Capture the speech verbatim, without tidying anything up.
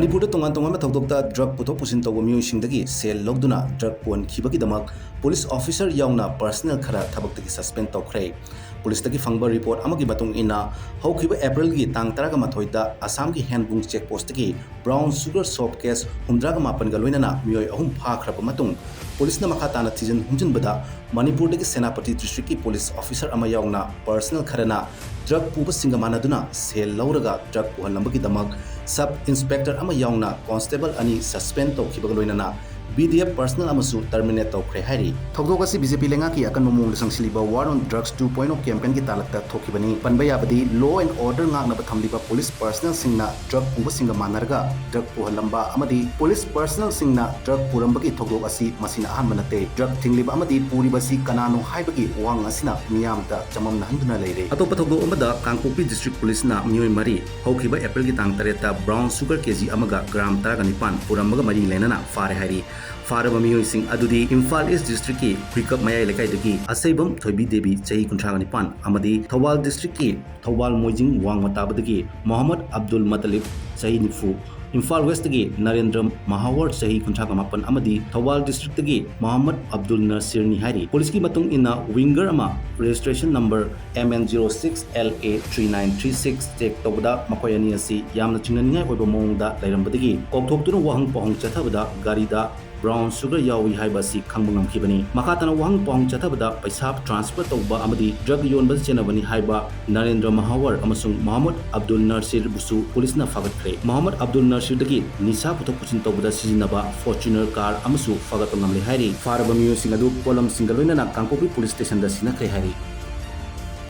ꯃꯅꯤꯄꯨꯔꯗ ꯇꯣꯉꯥꯟ ꯇꯣꯉꯥꯟꯕ ꯊꯧꯗꯣꯛꯇ ꯗ꯭ꯔꯒ ꯄꯨꯊꯣꯛ ꯄꯨꯁꯤꯟ ꯇꯧꯕ ꯃꯤꯑꯣꯏꯁꯤꯡꯗꯒꯤ ꯁꯦꯜ ꯂꯧꯗꯨꯅ ꯗ꯭ꯔꯒ ꯄꯨꯍꯟꯈꯤꯕꯒꯤꯗꯃꯛ ꯄꯨꯂꯤꯁ ꯑꯣꯐꯤꯁꯔ ꯌꯥꯎꯅ ꯄꯔꯁꯅꯦꯜ ꯈꯔ ꯊꯕꯛꯇꯒꯤ ꯁꯁꯄꯦꯟ ꯇꯧꯈ꯭ꯔꯦ꯫ ꯄꯨꯂꯤꯁꯇꯒꯤ ꯐꯪꯕ ꯔꯤꯄꯣꯔꯠ ꯑꯃꯒꯤ ꯃꯇꯨꯡ ꯏꯟꯅ, ꯍꯧꯈꯤꯕ ꯑꯦꯄ꯭ꯔꯤꯜꯒꯤ ꯇꯥꯡ ꯇꯔꯥꯒ ꯃꯥꯊꯣꯏꯗ ꯑꯁꯥꯝꯒꯤ ꯍꯦꯟꯕꯨꯡ ꯆꯦꯛ ꯄꯣꯁꯇꯒꯤ ꯕ꯭ꯔꯥꯎꯟ ꯁꯨꯒꯔ ꯁꯣꯞ ꯀꯦꯁ ꯍꯨꯝꯗ꯭ꯔꯥꯒ ꯃꯥꯄꯟꯒ ꯂꯣꯏꯅꯅ ꯃꯤꯑꯣꯏ ꯑꯍꯨꯝ ꯐꯥꯈ꯭ꯔꯕ ꯃꯇꯨꯡ, ꯄꯨꯂꯤꯁꯅ ꯃꯈꯥ ꯇꯥꯅ ꯊꯤꯖꯤꯟ ꯍꯨꯝꯖꯤꯟꯕꯗ, ꯃꯅꯤꯄꯨꯔꯗꯒꯤ ꯁꯦꯅꯥꯄꯇꯤ ꯗꯤꯁꯇ꯭ꯔꯤꯛꯀꯤ ꯄꯨꯂꯤꯁ ꯑꯣꯐꯤꯁꯔ ꯑꯃ ꯌꯥꯎꯅ ꯄꯔꯁꯅꯦꯜ ꯈꯔꯅ ꯗ꯭ꯔꯒ ꯄꯨꯕꯁꯤꯡꯒ ꯃꯥꯟꯅꯗꯨꯅ ꯁꯦꯜ ꯂꯧꯔꯒ ꯗ꯭ꯔꯒ ꯄꯨꯍꯜꯂꯝꯕꯒꯤꯗꯃꯛ ꯁꯕ ꯏꯟꯁꯄꯦꯛꯇꯔ ꯑꯃ ꯌꯥꯎꯅ ꯀꯣꯟꯁꯇꯦꯕꯜ ꯑꯅꯤ ꯁꯁꯄꯦꯟ ꯇꯧꯈꯤꯕꯒ ꯂꯣꯏꯅꯅ ꯕꯤ ꯗꯤ ꯑꯦꯐ ꯄꯔꯁꯅꯦꯜ ꯑꯃꯁꯨ ꯇꯔꯃꯤꯅꯦꯠ ꯇꯧꯈ꯭ꯔꯦ ꯍꯥꯏꯔꯤ꯫ ꯊꯧꯗꯣꯛ ꯑꯁꯤ ꯕꯤ ꯖꯦ ꯄꯤ ꯂꯩꯉꯥꯛꯀꯤ ꯑꯀꯟꯕ ꯃꯑꯣꯡꯗ ꯆꯪꯁꯤꯜꯂꯤꯕ War on Drugs two point oh ꯀꯦꯝꯄꯦꯟꯒꯤ ꯇꯥꯂꯛꯇ ꯊꯣꯛꯈꯤꯕꯅꯤ꯫ ꯄꯟꯕ ꯌꯥꯕꯗꯤ, law and order ꯉꯥꯛꯅꯕ ꯊꯝꯂꯤꯕ ꯄꯨꯂꯤꯁ ꯄꯔꯁꯅꯦꯜꯁꯤꯡꯅ ꯗ꯭ꯔꯒ ꯄꯨꯕꯁꯤꯡꯒ ꯃꯥꯟꯅꯔꯒ ꯗ꯭ꯔꯒ ꯄꯨꯍꯜꯂꯝꯕ ꯑꯃꯗꯤ ꯄꯨꯂꯤꯁ ꯄꯔꯁꯅꯦꯜꯁꯤꯡꯅ ꯗ꯭ꯔꯒ ꯄꯨꯔꯝꯕꯒꯤ ꯊꯧꯗꯣꯛ ꯑꯁꯤ ꯃꯁꯤꯅ ꯑꯍꯥꯟꯕ ꯅꯠꯇꯦ꯫ ꯗ꯭ꯔꯒ ꯊꯤꯡꯂꯤꯕ ꯑꯃꯗꯤ ꯄꯨꯔꯤꯕꯁꯤ ꯀꯅꯥꯅꯣ ꯍꯥꯏꯕꯒꯤ ꯋꯥꯍꯪ ꯑꯁꯤꯅ ꯃꯤꯌꯥꯝꯗ ꯆꯃꯝꯅꯍꯟꯗꯨꯅ ꯂꯩꯔꯦ꯫ ꯑꯇꯣꯞꯄ ꯊꯧꯗꯣꯛ ꯑꯃꯗ, ꯀꯥꯡꯄꯣꯛꯄꯤ ꯗꯤꯁꯇ꯭ꯔꯤꯛ ꯄꯨꯂꯤꯁꯅ ꯃꯤꯑꯣꯏ ꯃꯔꯤ, ꯍꯧꯈꯤꯕ ꯑꯦꯄ꯭ꯔꯤꯜꯒꯤ ꯇꯥꯡ ꯇꯔꯦꯠꯇ ꯕ꯭ꯔꯥꯎꯟ ꯁꯨꯒꯔ ꯀꯦ ꯖꯤ ꯑꯃꯒ ꯒ꯭ꯔꯥꯝ ꯇꯔꯥꯒ ꯅꯤꯄꯥꯟ ꯄꯨꯔꯝꯕꯒ ꯃꯔꯤ ꯂꯩꯅꯅ ꯐꯥꯔꯦ ꯍꯥꯏꯔꯤ꯫ ꯐꯥꯔꯕ ꯃꯤꯑꯣꯏꯁꯤꯡ ꯑꯗꯨꯗꯤ ꯏꯝꯐꯥꯜ ꯏꯁ ꯗꯤꯁꯇ꯭ꯔꯤꯛꯀꯤ ꯍꯨꯏꯀꯞ ꯃꯌꯥꯏ ꯂꯩꯀꯥꯏꯗꯒꯤ ꯑꯁꯩꯕꯝ ꯊꯣꯏꯕꯤ ꯗꯦꯕꯤ, ꯆꯍꯤ ꯀꯨꯟꯊ꯭ꯔꯥꯒ ꯅꯤꯄꯥꯟ, ꯑꯃꯗꯤ ꯊꯧꯕꯥꯜ ꯗꯤꯁꯇ꯭ꯔꯤꯛꯀꯤ ꯊꯧꯕꯥꯜ ꯃꯣꯏꯖꯤꯡ ꯋꯥꯡꯃ ꯇꯥꯕꯗꯒꯤ ꯃꯣꯍꯝꯃꯗ ꯑꯕꯗꯨꯜ ꯃꯇꯂꯤꯕ, ꯆꯍꯤ ꯅꯤꯐꯨ, ꯏꯝꯐꯥꯜ ꯋꯦꯁꯇꯒꯤ ꯅꯔꯦꯟꯗ꯭ꯔ ꯃꯍꯥꯋꯔ, ꯆꯍꯤ ꯀꯨꯟꯊ꯭ꯔꯥꯒ ꯃꯥꯄꯟ, ꯑꯃꯗꯤ ꯊꯧꯕꯥꯜ ꯗꯤꯁꯇ꯭ꯔꯤꯛꯇꯒꯤ ꯃꯣꯍꯝꯃꯗ ꯑꯕꯗꯨꯜ ꯅꯁꯤꯔꯅꯤ ꯍꯥꯏꯔꯤ꯫ ꯄꯨꯂꯤꯁꯀꯤ ꯃꯇꯨꯡ ꯏꯟꯅ, ꯋꯤꯡꯒꯔ ꯑꯃ registration number M N zero six L A three nine three six check ꯇꯧꯕꯗ ꯃꯈꯣꯏ ꯑꯅꯤ ꯑꯁꯤ ꯌꯥꯝꯅ ꯆꯤꯡꯅꯅꯤꯡꯉꯥꯏ ꯑꯣꯏꯕ ꯃꯑꯣꯡꯗ ꯂꯩꯔꯝꯕꯗꯒꯤ ꯀꯥꯎꯊꯣꯛꯇꯨꯅ ꯋꯥꯍꯪ ꯄꯥꯎꯍꯪ ꯆꯠꯊꯕꯗ ꯒꯥꯔꯤꯗ ꯕ꯭ꯔꯥꯎꯟ ꯁꯨꯒꯔ ꯌꯥꯎꯏ ꯍꯥꯏꯕ ꯑꯁꯤ ꯈꯪꯕ ꯉꯝꯈꯤꯕꯅꯤ꯫ ꯃꯈꯥ ꯇꯥꯅ ꯋꯥꯍꯪ ꯄꯥꯎꯍꯪ ꯆꯠꯊꯕꯗ ꯄꯩꯁꯥ ꯇ꯭ꯔꯥꯟꯁꯐꯔ ꯇꯧꯕ ꯑꯃꯗꯤ ꯗ꯭ꯔꯒ ꯌꯣꯟꯕꯗ ꯆꯦꯟꯅꯕꯅꯤ ꯍꯥꯏꯕ ꯅꯔꯦꯟꯗ꯭ꯔ ꯃꯍꯥꯋꯔ ꯑꯃꯁꯨꯡ ꯃꯣꯍꯝꯃꯗ ꯑꯕꯗꯨꯜ ꯅꯁꯤꯔꯕꯨꯁꯨ ꯄꯨꯂꯤꯁꯅ ꯐꯥꯒꯠꯈ꯭ꯔꯦ꯫ ꯃꯣꯍꯝꯃꯗ ꯑꯕꯗꯨꯜ ꯅꯁꯤꯔꯗꯒꯤ ꯅꯤꯁꯥ ꯄꯨꯊꯣꯛ ꯄꯨꯁꯤꯟ ꯇꯧꯕꯗ ꯁꯤꯖꯤꯟꯅꯕ ꯐꯣꯔꯆꯨꯅꯔ ꯀꯥꯔ ꯑꯃꯁꯨ ꯐꯥꯒꯠꯄ ꯉꯝꯂꯦ ꯍꯥꯏꯔꯤ꯫ ꯐꯥꯔꯕ ꯃꯤꯑꯣꯏꯁꯤꯡ ꯑꯗꯨ ꯄꯣꯠꯂꯝꯁꯤꯡꯒ ꯂꯣꯏꯅꯅ ꯀꯥꯡꯄꯣꯛꯄꯤ ꯄꯨꯂꯤꯁ ꯁ꯭ꯇꯦꯁꯟꯗ ꯁꯤꯟꯅꯈ꯭ꯔꯦ ꯍꯥꯏꯔꯤ꯫